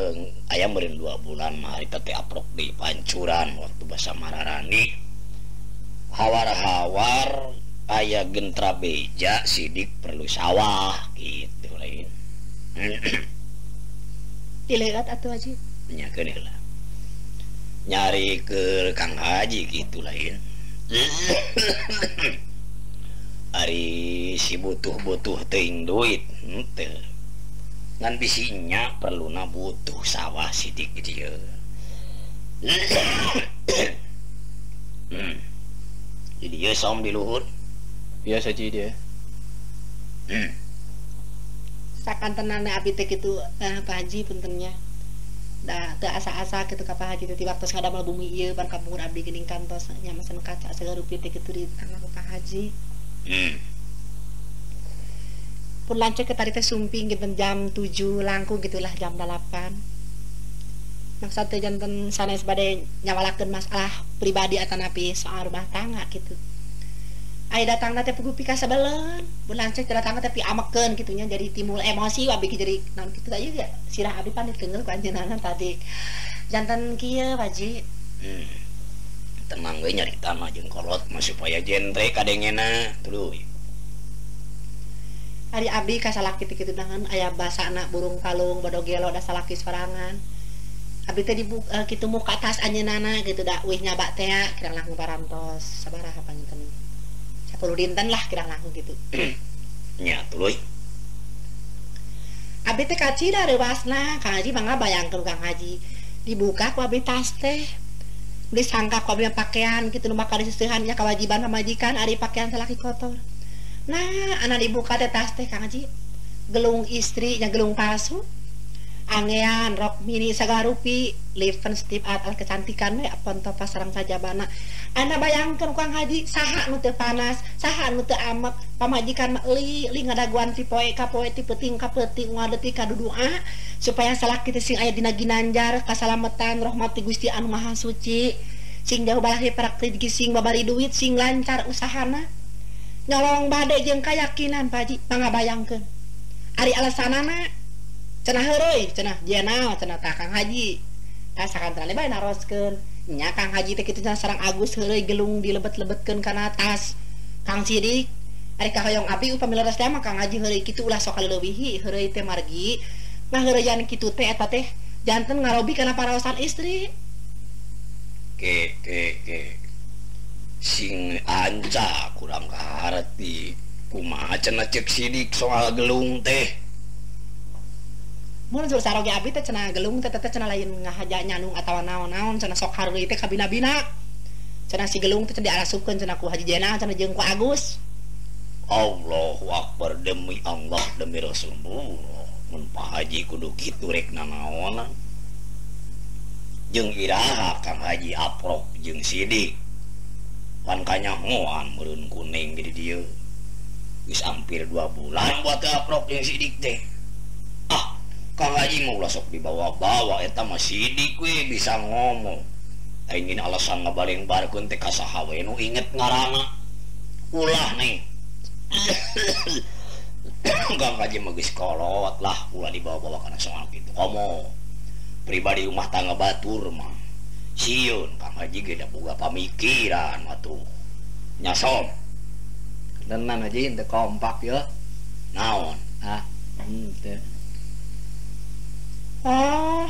aya meureun 2 bulan mah harita teh aprok di pancuran waktu basa mararani. Hawar-hawar aya gentra beja Sidik perlu sawah gitu lain. Dileuat atuh Haji. Nya keun heula. Nyari ke Kang Haji gitu lain. Ari si butuh-butuh teuing duit henteu. Ngan bisinya perluna butuh sawah Sidik dieu. Jadi ieu som di luhur. Biasa ji dia. Sakantenana abi teh kitu Pak Haji puntennya. Da teu asa-asa kitu ka Pak Haji teh ti waktu ngadamel bumi ieu pan kapungkur abdi geuning kantos nya mesen kaca sagala rupi teh kitu di tanah ku Pak Haji. Pun lanceuk ke tadi teh sumping gitu jam 7 langkung gitulah jam 8. Maksud teh janten sanes bade nyawalakeun masalah pribadi atanapi soal rumah tangga gitu. Aya datangna teh puguh pikasebeleun, pun lanceuk teh datangna teh piamekeun kitu nya jadi timbul emosi abdi jadi naon kitu aja ya sirah abdi pan diteunggeul ku anjeunna tadi. Janten kieu Pak Haji. Tenang we nyarita mah jeung kolot mah supaya genre kadengena tuluy. Ari abdi ka salaki teh kitu dangan aya basana burung kalung bodo gelo da salaki sorangan. Abdi teh dibuka kitu muka tas anjeunana gitu da wih nyaba teh kirang langkung parantos sabaraha panginten. 10 dinten lah kirang langkung gitu. Nya tuluy. Abdi teh kacida reuasna, Kang Haji mangga bayangkeun Kang Haji. Dibuka ku abdi tas teh. Disangka ku abdi pakaian kitu nu bakal diseusehan nya kewajiban pamajikan ari pakaian salaki kotor. Nah, anak dibuka teh tas teh Kang Haji. Gelung istri nya gelung palsu. Angean rok mini sagala rupi, leven stip alat kecantikan we apan topa sareng sajabana. Ana bayangkeun Kang Haji saha nu teu panas, saha nu teu amek, pamajikan mah li ngadaguan ti poe ka poe ti peuting ka peuting ngadetik ka dudua supaya salaki teh sing aya dina ginanjar kasalametan rahmat ti Gusti anu Maha Suci. Sing jauh balahi praktik sing babari duit sing lancar usahana. Nyolong bade jeung kayakinan Pak Haji mangga bayangkeun. Ari alasanana cenah heureuy cenah jenal cenah tah Kang Haji. Tah sakantenan bae naroskeun. Nya Kang Haji teh kitu cenah sareng Agus heureuy gelung dilebet-lebetkeun kana tas. Kang Sidik ari kahoyong abdi upami leres teh mah Kang Haji heureuy kitu ulah sok kaleuwihi heureuy teh margi. Nah heureuyan kitu teh eta teh janten ngarobi kana paraosan istri. Ke ke ke sing anca kurang kaharti kumaha cenah ceuk Sidik soal gelung teh. Mun sur saroge abdi teh cenah gelung teh teh cenah lain ngahaja nyanung atawa naon-naon cenah sok hareureuy teh kabina-bina. Cenah si gelung teh cenah diarasupkeun cenah ku Haji Jenal cenah jeung ku Agus. Allahu akbar demi Allah demi Rasulullah. Mun Pak Haji kudu kitu rek nanaonan. Jeung iraha Kang Haji aprok jeung Sidik. Pan kanyahoan meureun kuning di dieu. Geus hampir 2 bulan buat aprok jeung Sidik teh. Ah, Kang Haji mah ulah sok dibawa-bawa eta mah Sidik we bisa ngomong. Aing alasan ngabaleng-barkeun teh ka saha we nu inget ngaranna. Ulah nih. Kang Haji mah geus kolot lah ulah dibawa-bawa kana soal kitu. Komo pribadi rumah tangga batur mah. Sieun Kang Haji ge da boga pamikiran atuh. Nyasom. Tenan Haji teu kompak ya. Naon? Ah, henteu. Oh,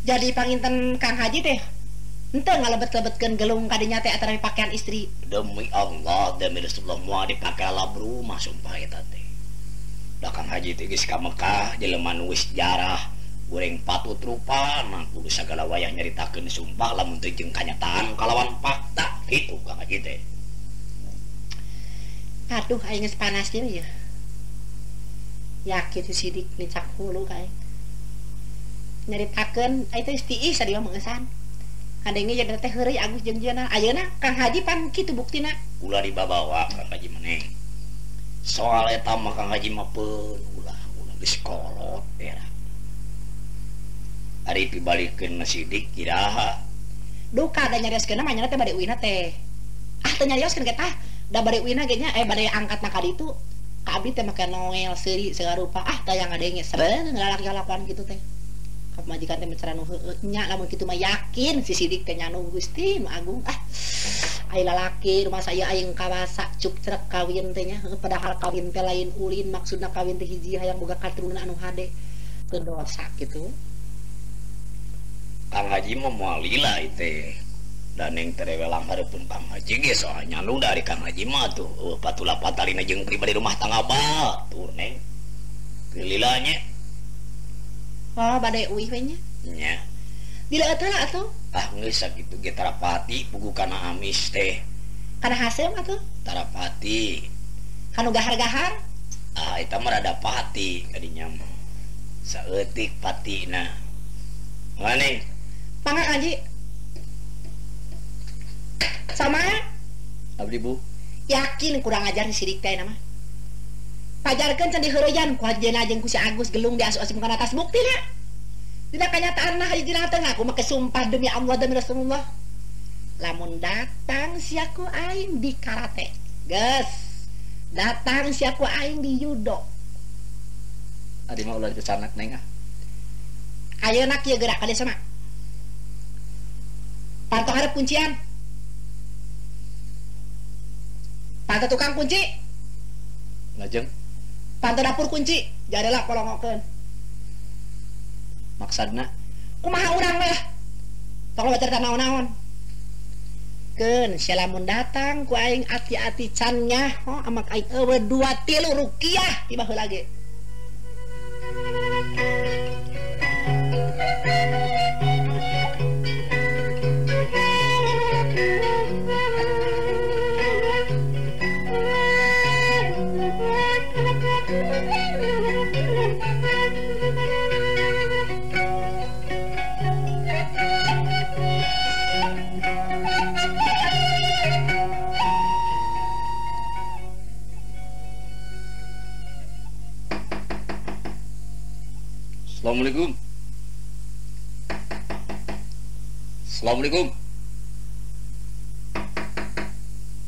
jadi panginten Kang Haji teh henteu ngalebet-lebetkeun gelung kadinya teh antara pakaian istri. Demi Allah, demi Rasulullah moal dipake labru mah sumpah eta teh. Da Kang Haji teh geus ka Mekah jelema nu geus jarah goreng patut rupana kudu sagala wayah nyaritakeun sumpah lamun teu jeung kanyataan kalawan fakta kitu Kang Haji teh. Aduh aing geus panas deui ya. Yakin si Sidik nincak hulu ka aing. Nyaritakeun ai teh tiis tadi mah meungeusan. Kadenge jadi teh heureuy Agus jeung Jenal. Ayeuna Kang Haji pan kitu buktina. Ulah dibabawa Kang Haji maneh. Soal eta mah Kang Haji mah peun ulah ulah geus kolot era. Ari pibalikeun Sidik iraha. Duka da nyarioskeun mah nya teh bade uina teh. Ah teu nyarioskeun ge tah. Da bade uina ge nya bade angkatna ka ditu. Ka abdi teh make noel seuri segala rupa. Ah tah yang ngadenge sebenerna lalaki-lalakuan kitu teh. Pamajikan teh bicara nu heueuh nya lamun kitu mah yakin si Sidik teh nyanu Gusti nu agung. Ah ai lalaki rumah saya aing kawasa cuk cerek kawin teh nya padahal kawin teh lain ulin maksudna kawin teh hiji hayang boga katurunan anu hade teu dosa kitu. Kang Haji mah moal lila teh. Dan yang terewelang hareupeun Kang Haji ge soal nyanu dari Kang Haji mah tuh patula patalina jeung pribadi rumah tangga batur neng. Teu lila nya. Oh, bade uih we nya. Nya. Dileueut heula atuh. Ah geus sakitu ge tarapati pugu kana amis teh. Kana haseum atuh? Tarapati. Kanu gahar-gahar? Ah eta mah rada pati kadinya mah. Saeutik patina. Mane? Mangga Haji. Sama? Abdi Bu. Yakin kurang ajar si Sidik teh nama. Pajarkeun can diheureyan ku Haji Jenal jeung ku si Agus gelung diasup-asup kana tas buktina. Dina kanyataan mah Haji Jenal teh ngaku make sumpah demi Allah demi Rasulullah. Lamun datang sia ku aing di karate. Geus. Datang sia ku aing di judo. Adi mah ulah dicanak neng ah. Ayeuna kieu gerak ka sama. Panto hareup kuncian. Panto tukang kunci. Lajeng. Panto dapur kunci, jadela kolongokeun. Maksudna kumaha urang lah. Tong loba carita naon-naon. Keun sia lamun datang ku aing ati-ati can nyaho amak aing eueuh 2 3 rukiah ti baheula ge. Assalamualaikum. Assalamualaikum.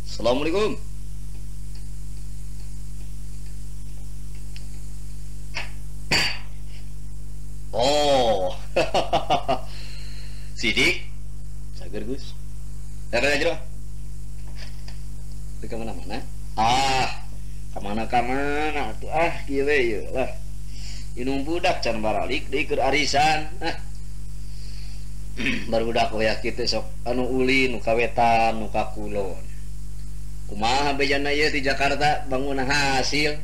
Assalamualaikum. Oh. Sidik. Sager Gus. Sager aja loh. Di kemana-mana? Ah, kemana-kamana tuh ah kieu we ieu lah. Inung budak can baralik deui keur arisan. Ah. Barudak wayah kitu sok anu ulin nu ka wetan nu ka kulon. Kumaha bejana ieu di Jakarta bangun hasil.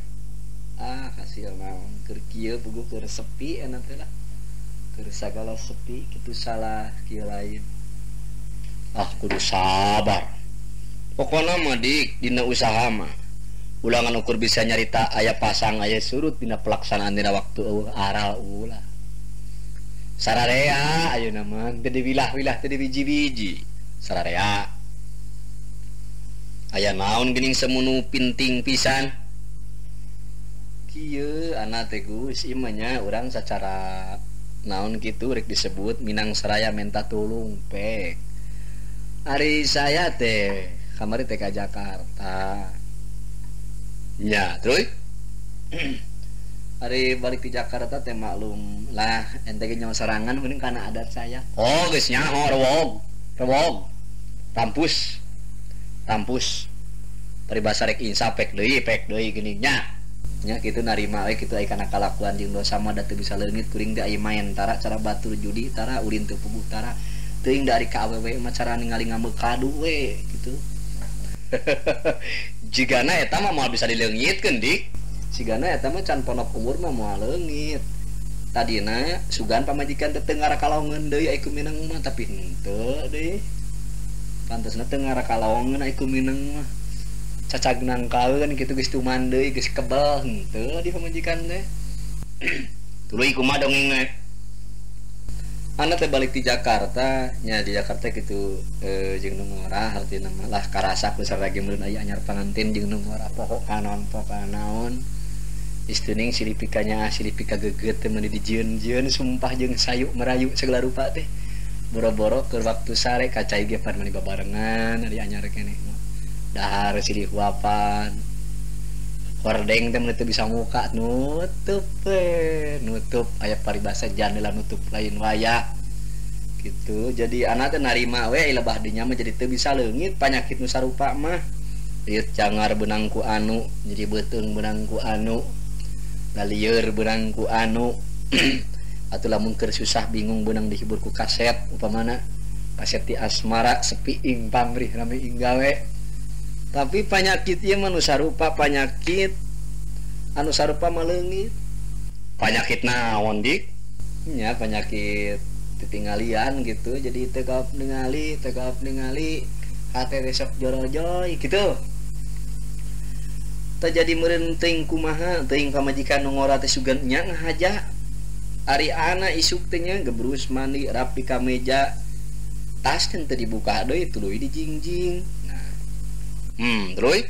Ah, hasil naon keur kieu puguh keur sepi enak teh lah. Keur sagala sepi kitu salah kieu lain. Ah, kudu sabar. Pokona mah dik dina usaha mah. Ulangan ukur bisa nyarita aya pasang aya surut dina pelaksanaan dina waktu eueuh aral ulah. Sararea ayeuna mah teu diwilah-wilah teu dibiji-biji. Sararea. Aya naon geuning semunu pinting pisan. Kieu ana teh Gus ieu mah nya urang sacara naon kitu rek disebut Minang Saraya menta tulung pek. Ari saya teh kamari teh ka Jakarta. Ya, terus ari balik di Jakarta teh maklum lah ente ge nyawa sarangan mending kana adat saya. Oh, geus nyaho rewog. Rewog. Tampus. Tampus. Paribasa rek insaf pek deui geuning nya. Nya kitu narima we kitu aya kana kalakuan jeung dosa mah da teu bisa leungit kuring teh aya main tara cara batur judi tara ulin teu puguh tara. Teuing da ari ka awewe mah cara ningali ngambek kadu we kitu. Jigana eta mah moal bisa dileungitkeun dik. Sigana eta mah can ponok umur mah moal leungit. Tadina sugan pamajikan teh teu ngarakalongeun deui ai ku mineng mah tapi henteu deui. Pantesna teu ngarakalongeun ai ku mineng mah. Cacag nangkaeun kitu geus tuman deui geus kebel henteu di pamajikan teh. Tuluy kumaha dongeng we. Ana teh balik di Jakarta, nya di Jakarta gitu jeung nu ngorah artina mah lah karasa ku saragi meureun aya anyar pangantin jeung nu ngorah poho kanon poho naon. Istuning silipikanya silipika geget teh meuni dijieun-jieun sumpah jeung sayu merayu segala rupa teh. Boro-boro keur waktu sare ka cai ge pan meuni babarengan ari anyar keneh mah. Dahar silih huapan. Hordeng teh meuni teu bisa muka nutup we, nutup aya paribasa jandela nutup lain wayah gitu. Jadi anak teh narima we lebah dinya mah jadi teu bisa leungit panyakit nu sarupa mah. Ieu cangar beunang ku anu, jadi beuteung beunang ku anu, lalieur beunang ku anu. Atuh lamun keur susah bingung beunang dihibur ku kaset upamana kaset ti asmara sepi ing pamrih rame ing gawe. Tapi panyakit ieu mah nu sarupa panyakit anu sarupa mah leungit. Panyakit naon dik? Nya panyakit titinggalian gitu. Jadi teu kaop ningali, teu kaop ningali, hate teh sok jorojoy gitu. Teu jadi meureun teuing kumaha, teuing pamajikan nu ngora teh sugan nya ngahaja. Ari ana isuk teh nya gebrus mandi rapi ka meja. Tas teh teu dibuka deui tuluy dijingjing. Nah. Terus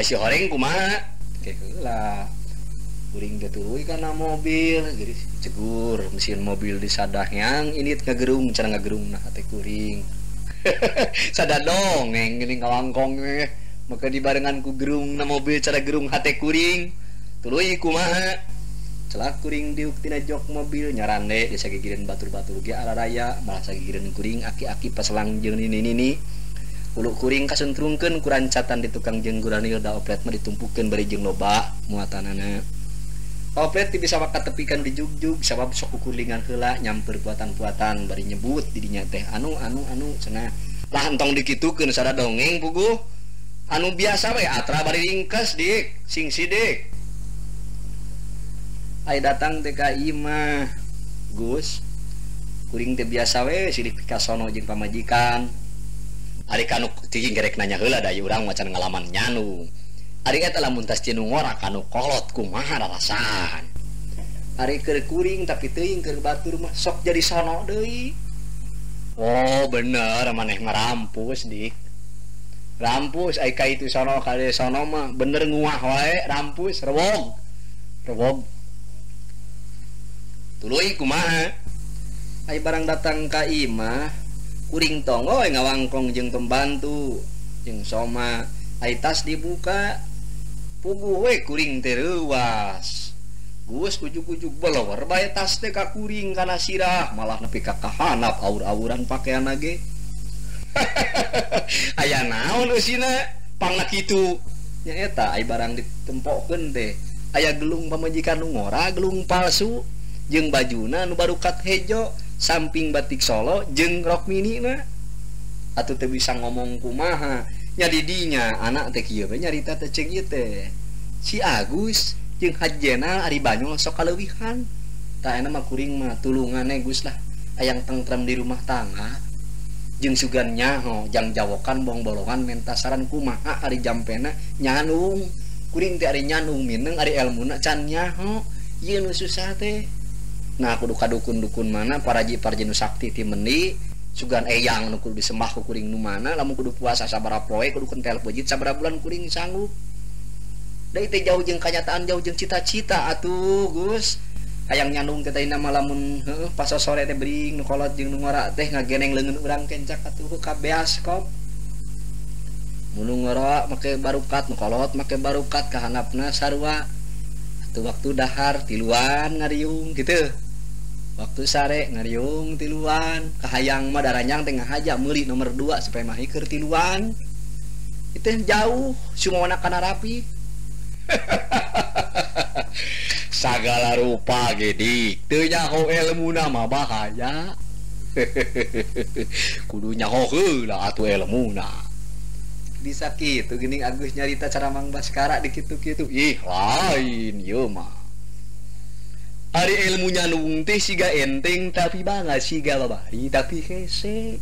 si horeng kumaha? Ke heula. Kuring teh tuluy kana mobil, jadi cegur mesin mobil disadah yang ini ngagerung cara ngagerung nah hate kuring. Sada dongeng geuning kawangkong we. Maka dibarengan ku gerung na mobil cara gerung hate kuring. Tuluy kumaha? Celak kuring diuk tina jok mobil nyarande disagigireun batur-batur ge araraya malah sagigireun kuring aki-aki paselang jeung nini-nini. Ulu kuring kasentrungkeun ku rancatan di tukang jeung guranil da oplet mah ditumpukeun bari jeung loba muatanana. Oplet teu bisa makatepikan dijugjug sabab sok kukulingan heula nyamper puatan-puatan bari nyebut di dinya teh anu anu anu cenah. Lah entong dikitukeun sada dongeng puguh. Anu biasa we atra bari ringkes dik sing sidik. Ai datang teh ka imah Gus. Kuring teh biasa we silih pikasono jeung pamajikan. Ari kanu cicing gerek nanya heula da ieu urang macan ngalaman nyanu. Ari eta lamun tas cinu ngora kanu kolot kumaha rarasaan. Ari keur kuring tapi teuing keur batur mah sok jadi sono deui. Oh bener maneh ngarampus dik. Rampus ai ka itu sono ka sono mah bener nguah wae rampus rewog. Rewog. Tuluy kumaha? Ai barang datang ka imah kuring tonggoy ngawangkong jeung pembantu jeung soma ai tas dibuka puguh we kuring teh reuas. Gus ujug-ujug belewer bae tas teh ka kuring kana sirah malah nepi ka kahanap aur-auran pakaianna ge. Aya naon eusina pangna kitu nya eta ai barang ditempokeun teh aya gelung pamajikan nu ngora gelung palsu jeung bajuna nu barukat hejo samping batik Solo jeung rok mini na atuh teu bisa ngomong kumaha nya di dinya anak teh kieu we nyarita teh ceung ieu teh si Agus jeung Hajenal ari Banyol sok kaleuwihan tah ayeuna mah kuring mah tulungane Gus lah hayang tengtrem di rumah tangga jeung sugan nyaho jang jawokan bong-bolongan menta saran kumaha ari jampena nyanung kuring teh ari nyanung mineng ari elmuna can nyaho ieu nu susah teh. Nah kudu kadukun-dukun mana paraji parji nu sakti ti mendi sugan eyang nu kudu disembah ku kuring nu mana lamun kudu puasa sabaraha poe kudu kentel peujeut sabaraha bulan kuring sanggup. Da teh jauh jeung kanyataan jauh jeung cita-cita atuh Gus. Hayang nyandung teh tadina mah lamun heuh pas sore teh bering nu kolot jeung nu ngora teh ngageneng leungeun urang kencak atuh ka bioskop. Mun nu ngora make barukat nu kolot make barukat ka handapna sarua. Atuh waktu dahar tiluan ngariung gitu. Waktu sare ngariung tiluan kahayang mah daranyang teh ngahaja meuli nomor 2 supaya mah keur tiluan. Itu jauh sumona kana rapi. Sagala rupa ge dik teu nyaho elmuna mah bahaya. Kudu nyaho heula atuh elmuna. Bisa kitu geuning Agus nyarita cara Mang Baskara di kitu-kitu. Ih lain ieu mah. Ari ilmu nyanung teh siga enteng tapi bangga siga babari tapi hese.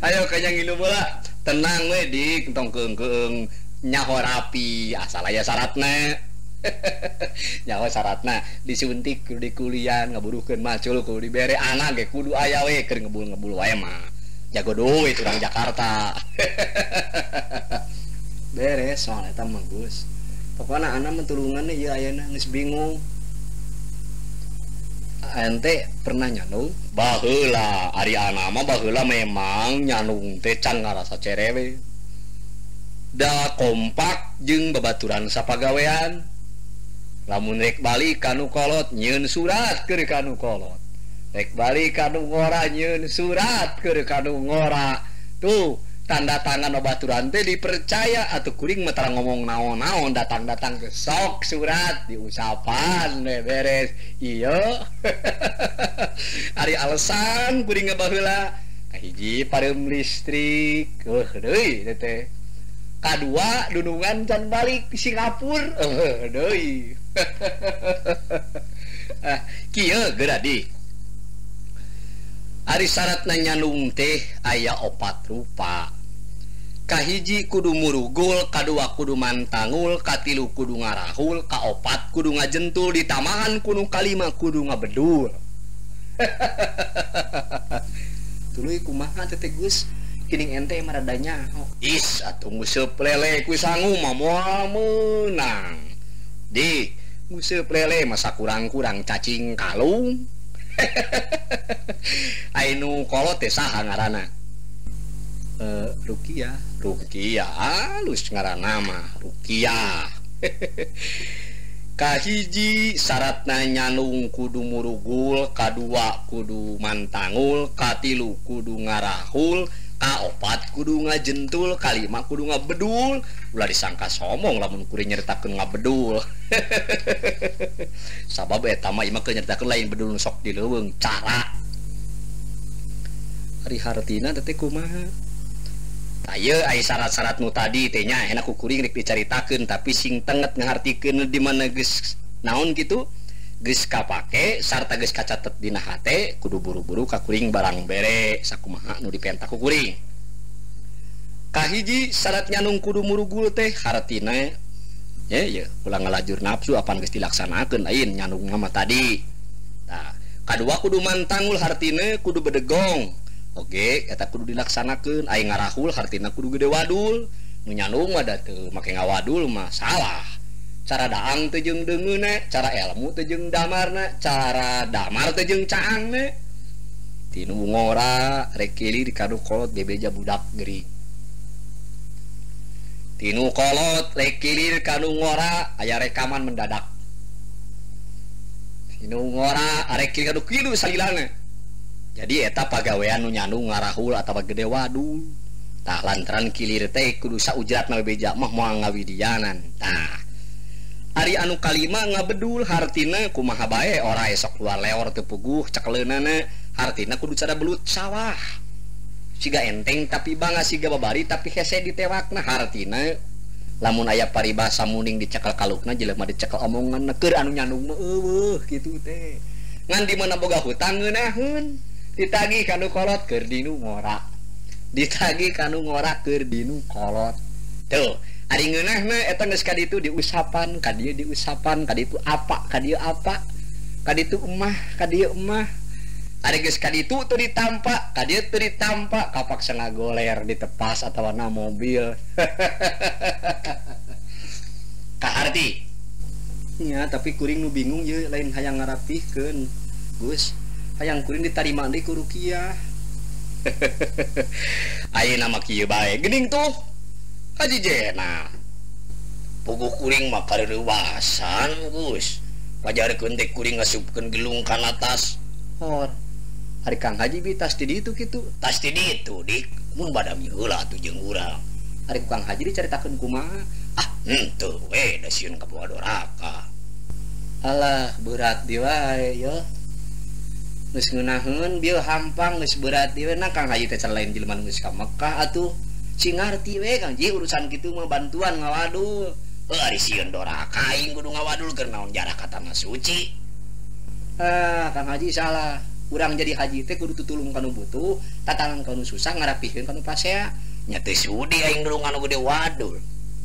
Ayo kanyang ngilu bola. Tenang we dik tong keung-keung nyaho rapi asal aya syaratna. Nyaho syaratna disuntik kudu dikulian ngaburuhkeun macul kudu dibere anak ge kudu aya we keur ngebul-ngebul wae mah. Jago duit urang Jakarta. Beres soal eta mah Gus. Pokokna anak mentulungan ieu ayeuna geus bingung. Ente pernah nyanung? Baheula, ari ana mah baheula memang nyanung teh can ngarasa cerewe. Da kompak jeung babaturan sapagawean. Lamun rek balik kanu kolot nyieun surat keur kanu kolot. Rek balik kanu ngora nyieun surat keur kanu ngora. Tuh tanda tangan babaturan teh dipercaya atuh kuring mah tara ngomong naon-naon datang-datang ke sok surat diusapan we beres. Iya. Ari alasan kuring baheula kahiji pareum listrik heuh deui teh. Kadua dunungan can balik di Singapura heuh deui. Ah kieu geura di. Ari syaratna nyanung teh aya opat rupa. Kahiji kudu murugul, kadua kudu mantangul, katilu kudu ngarahul, kaopat kudu ngajentul, ditamahan kudu kalima kudu ngabedul. Tuluy kumaha teh Gus? Kining ente mah rada nyaho. Is atuh nguseup lele ku sangu mah moal meunang. Di nguseup lele masa kurang-kurang cacing kalung. Ainu kolot teh saha ngaranna? Rukiah. Rukiah alus ngaranna mah Rukiah. Kahiji syaratna nyanung kudu murugul, kadua kudu mantangul, katilu kudu ngarahul, kaopat kudu ngajentul, kalima kudu ngabedul. Ulah disangka somong lamun kuring nyaritakeun ngabedul. Sabab eta mah ieu mah keur nyaritakeun lain bedul nu sok di leuweung, cara. Ari hartina teh kumaha? Tah ieu aya syarat-syarat nu tadi teh nya enak ku kuring rek dicaritakeun tapi sing tenget ngahartikeun di mana geus naon kitu geus kapake sarta geus kacatet dina hate kudu buru-buru ka kuring barang bere sakumaha nu dipenta ku kuring. Kahiji syarat nyanung kudu murugul teh hartina ye ye ulah ngalajur nafsu apan geus dilaksanakeun lain nyanung mah tadi. Tah kadua kudu mantangul hartina kudu bedegong. Oke, eta kudu dilaksanakeun. Aya ngarahul hartina kudu gede wadul. Nu nyandung mah da teu make ngawadul mah salah. Cara daang teu jeung deungeunna, cara ilmu teu jeung damarna, cara damar teu jeung caangna. Tinu ngora rek kilir kanu kolot bebeja budak gering. Tinu kolot rek kilir kanu ngora aya rekaman mendadak. Tinu ngora arek kilir kanu kilu salilana. Jadi eta pagawean nu nyandung ngarahul atawa gede wadul. Tah lantaran kilir teh kudu saujratna bebeja mah moal ngawidianan. Tah ari anu kalima ngabedul hartina kumaha bae ora esok luar leor teu puguh cekeleunana hartina kudu cara belut sawah. Siga enteng tapi bangga siga babari tapi hese ditewakna hartina lamun aya paribasa muning dicekel kalukna jelema dicekel omonganna keur anu nyandung mah eueuh kitu teh. Ngan di mana boga hutang ngeunaheun. Ditagih kanu kolot keur dinu ngora. Ditagih kanu ngora keur dinu kolot. Tuh, ari ngeunahna eta geus ka ditu diusapan, ka dieu diusapan, ka ditu apa, ka dieu apa, ka ditu emah, ka dieu emah. Ari geus ka ditu teu ditampa, ka dieu teu ditampa, kapaksa ngagoler ditepas atawa na mobil. Kaharti. Nya, tapi kuring nu bingung ieu lain hayang ngarapihkeun. Gus, hayang kuring ditarima deui ku Rukiah. Ayeuna mah kieu bae geuning tuh. Haji Jena. Puguh kuring mah kareuwasan, Gus. Pajarkeun teh kuring ngasupkeun gelung kana tas. Hor. Ari Kang Haji bi tas di ditu kitu. Tas di ditu, Dik. Mun badami heula atuh jeung urang. Ari Kang Haji dicaritakeun kumaha? Ah, henteu we da sieun kabawa doraka. Alah, berat di wae ye. Geus ngeunaheun bieu hampang geus berat di we na Kang Haji teh lain jelema nu geus ka Mekah atuh. Sing ngarti we Kang Haji urusan kitu mah bantuan ngawadul. Heuh ari sieun doraka aing kudu ngawadul keur naon jarah ka tanah suci. Ah, Kang Haji salah. Urang jadi haji teh kudu tutulung kanu butuh, tatangan kanu susah ngarapihkeun kanu pasea. Nya teu sudi aing nulungan nu gede wadul.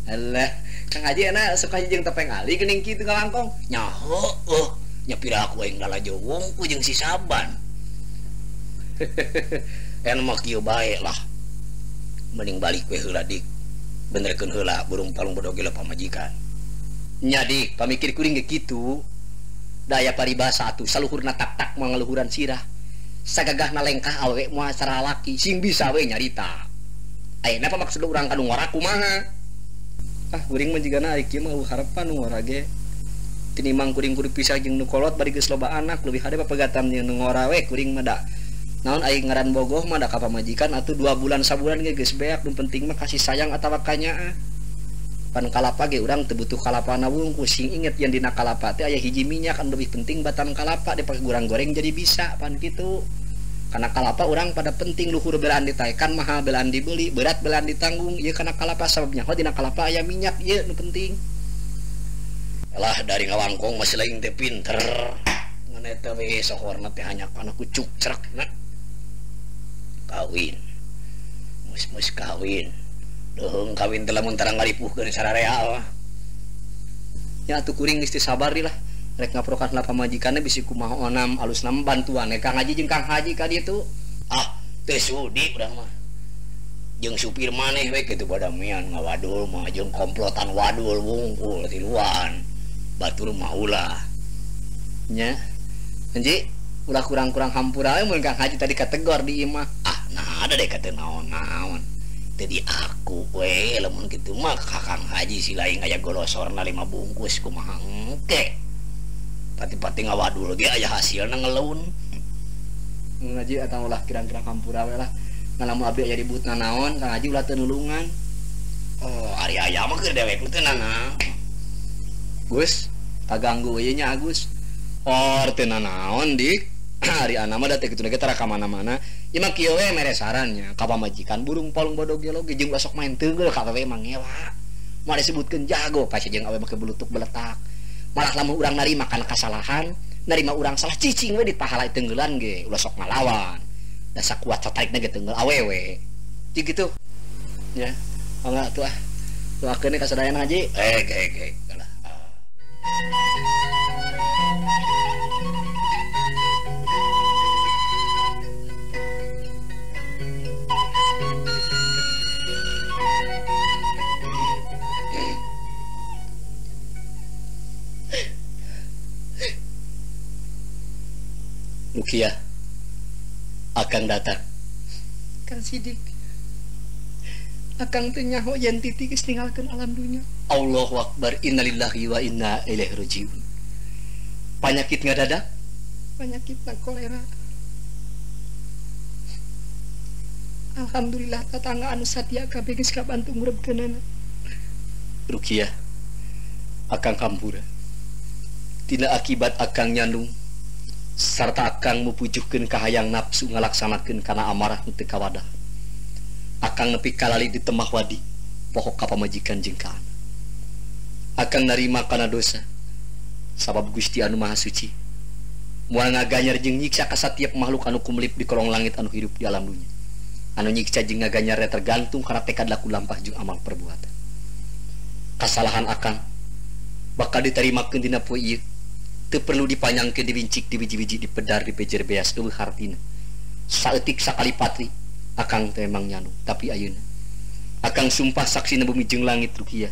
Alah, Kang Haji enak sok haji jeung tepeng ali geuning kitu ngalangkong. Nya heueuh, nya pira aku aing lalajo wungku jeung si Saban. En mah kieu bae lah. Mending balik we heula Dik. Benerkeun heula burung palung bodoh ge pamajikan. Nya Dik, pamikir kuring ge kitu. Daya paribasa atuh saluhurna tak-tak mangaluhuran sirah. Sagagahna lengkah awewe moal saralaki sing bisa we nyarita. Ayeuna apa maksud urang kanu ngora kumaha? Ah, kuring mah jigana ari kieu mah harapan nu ngora ge. Tinimang kuring kudu pisah jeung nu kolot bari geus loba anak leuwih hade papegatan jeung nu ngora we kuring mah da. Naon aing ngaran bogoh mah da ka pamajikan atuh 2 bulan sabulan ge geus beak nu penting mah kasih sayang atawa kanyaah. Pan kalapa ge urang teu butuh kalapana wungkul sing inget yen dina kalapa teh aya hiji minyak anu leuwih penting batan kalapa dipake goreng-goreng jadi bisa pan kitu. Kana kalapa urang pada penting luhur belaan ditaekan mahal belaan dibeli berat belaan ditanggung ieu kana kalapa sababnya ho dina kalapa aya minyak ieu nu penting. Lah dari ngawangkong masih lain teh pinter. Ngan eta we sohorna teh hanya kana kucuk cerekna. Kawin. Mus-mus kawin. Deuheung kawin teh lamun tarang ngaripuhkeun sararea mah. Ya atuh kuring geus teu sabar lah. Rek ngaprokan lah pamajikanna bisi kumaha onam alusna bantuan Kang Haji jeung Kang Haji ka ditu. Ah, teu sudi urang mah. Jeung supir maneh we kitu badamian ngawadul mah jeung komplotan wadul wungkul tiluan. Batur mah ulah. Nya. Anji, ulah kurang-kurang hampura we mun Kang Haji tadi kategor di imah. Ah, nah ada deh kata naon-naon. Teu diaku we lamun kitu mah Kakang Haji si lain aya golosorna 5 bungkus kumaha engke. Pati-pati ngawadul ge aya hasilna ngelun. Ngaji atang ulah kirang-kirang hampura we lah. Ngalamun abdi aya ribut nanaon Kang Haji ulah teu nulungan. Oh, ari aya mah keur dewek teu nanaon. Gus, kaganggu ieu nya Agus. Or teu nanaon dik. Ari ana mah da teu kitu ge tara ka mana-mana. Ieu mah kieu we mere sarannya ka pamajikan burung palung bodog ge loge jeung sok main teunggeul ka awewe mah ngewa. Moal disebutkeun jago ka jeung awewe make bulutuk beletak. Malah lamun urang narima kana kasalahan, narima urang salah cicing we di pahala teunggelan ge ulah sok ngalawan. Da sakuat satarikna ge teunggel awewe. Jeung kitu. Ya, mangga atuh ah. Doakeun ka sadayana Haji. Ge lah. Rukiah akan datang. Kang Sidik, akang teu nyaho yen Titi geus ninggalkeun alam dunya. Allahu akbar, innalillahi wa inna ilaihi rajiun. Panyakit ngadadak? Panyakitna kolera. Alhamdulillah tatangga anu satia kabeh geus kabantu ngurebkeunana. Rukiah, akang hampura. Tina akibat akang nyandung sarta akang mupujuhkeun kahayang nafsu ngalaksanakeun kana amarah nu teu kawadah. Akang nepi kalali di temah wadi poho ka pamajikan jeung ka anak. Akang narima kana dosa sabab Gusti anu Maha Suci moal ngaganyar jeung nyiksa ka satiap makhluk anu kumlip di kolong langit anu hidup di alam dunya. Anu nyiksa jeung ngaganyarna tergantung kana tekad laku lampah jeung amal perbuatan. Kasalahan akang bakal ditarimakeun dina poe ieu. Teu perlu dipanyangkeun dibincik dibiji-biji dipedar dipejer beas eueuh hartina. Saeutik sakali patri akang teh emang nyanu, tapi ayeuna akang sumpah saksina bumi jeung langit Rukiah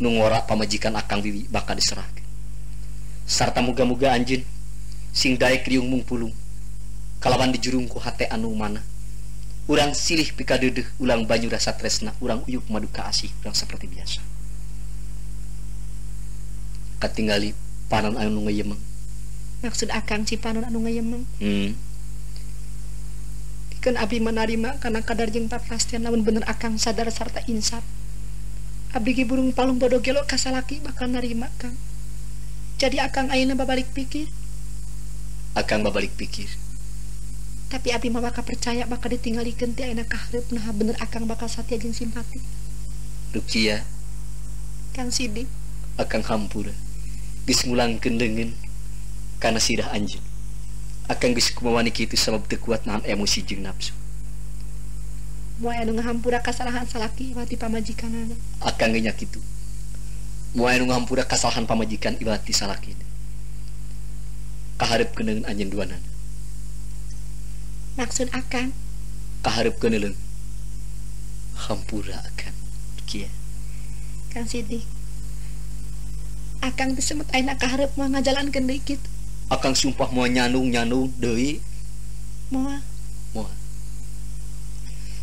nu ngora pamajikan akang Wiwi bakal diserahkeun. Sarta muga-muga anjeun sing daek riung mungpulung kalawan dijurung ku hate anu mana. Urang silih pikadeudeuh, ulang banyu rasa tresna, urang uyup madu kaasih, urang seperti biasa. Katingali panon anu ngeyemeng. Maksud akang si panon anu ngeyemeng? Pikeun abdi manarima kana kadar jeung papastian lamun bener akang sadar sarta insaf. Abdi ge burung palung bodo gelo ka salaki bakal narima kang. Jadi akang ayeuna babalik pikir. Akang babalik pikir. Tapi abdi mah bakal percaya bakal ditinggalikeun ti ayeuna ka hareup nah bener akang bakal satia jeung simpati. Rukiah. Kang Sidik. Akang hampura. Geus ngulangkeun leungeun kana sirah anjeun. Akang geus kumawani kitu sabab teu kuat nahan emosi jeung nafsu. Moal anu ngahampura kasalahan salaki iwati pamajikanana. Akang ge nya kitu. Moal anu ngahampura kasalahan pamajikan iwati salakina. Kahareupkeun leungeun anjeun duanana. Maksud akang? Kahareupkeun leungeun. Hampura akang. Kieu. Kang Sidik. Akang teh semet ayeuna kahareup moal ngajalankeun deui kitu. Akang sumpah moal nyandung-nyandung deui. Moal. Moal.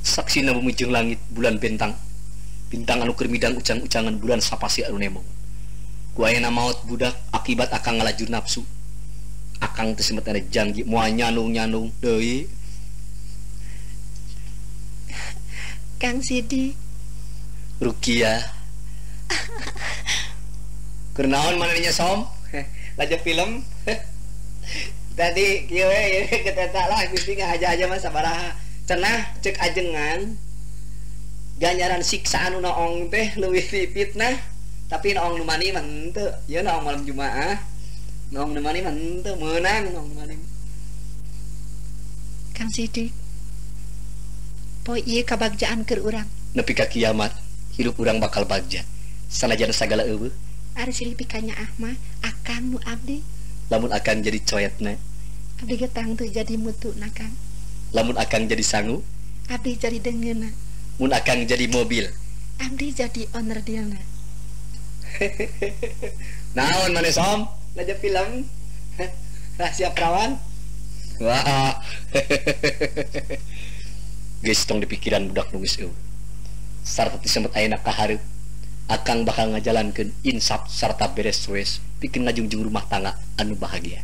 Saksina bumi jeung langit bulan bentang. Bintang anu keur midang ucang-ucangan bulan sapasi anu nemo. Ku ayeuna maot budak akibat akang ngalajur nafsu. Akang teh semet ayeuna janji moal nyandung-nyandung deui. Kang Sidik. Rukiah. Kernaon manehnya som? Laju film. Tadi kieu we keteta lah Gusti ngahaja-haja mah sabaraha. Cenah cek ajengan ganjaran siksa anu noong teh leuwih ti fitnah, tapi noong nu mani mah henteu. Ieu noong malam Jumaah. Noong nu mani mah henteu meunang noong nu mani. Kang Sidik. Poe ieu kabagjaan keur urang. Nepi ka kiamat hirup urang bakal bagja. Sanajan sagala eueuh. Ari silih pikanyaah mah akang nu abdi. Lamun akang jadi coetna. Abdi ge tangtu jadi mutuna kang. Lamun akang jadi sangu. Abdi jadi dengeuna. Mun akang jadi mobil. Abdi jadi owner dealna. Naon maneh som? Laja film. Rahasia Perawan. Wah. Geus tong dipikiran budak nu geus eueuh. Sarta ti semet ayeuna ka hareup akang bakal ngajalankeun insaf sarta beres wes pikeun ngajungjung rumah tangga anu bahagia.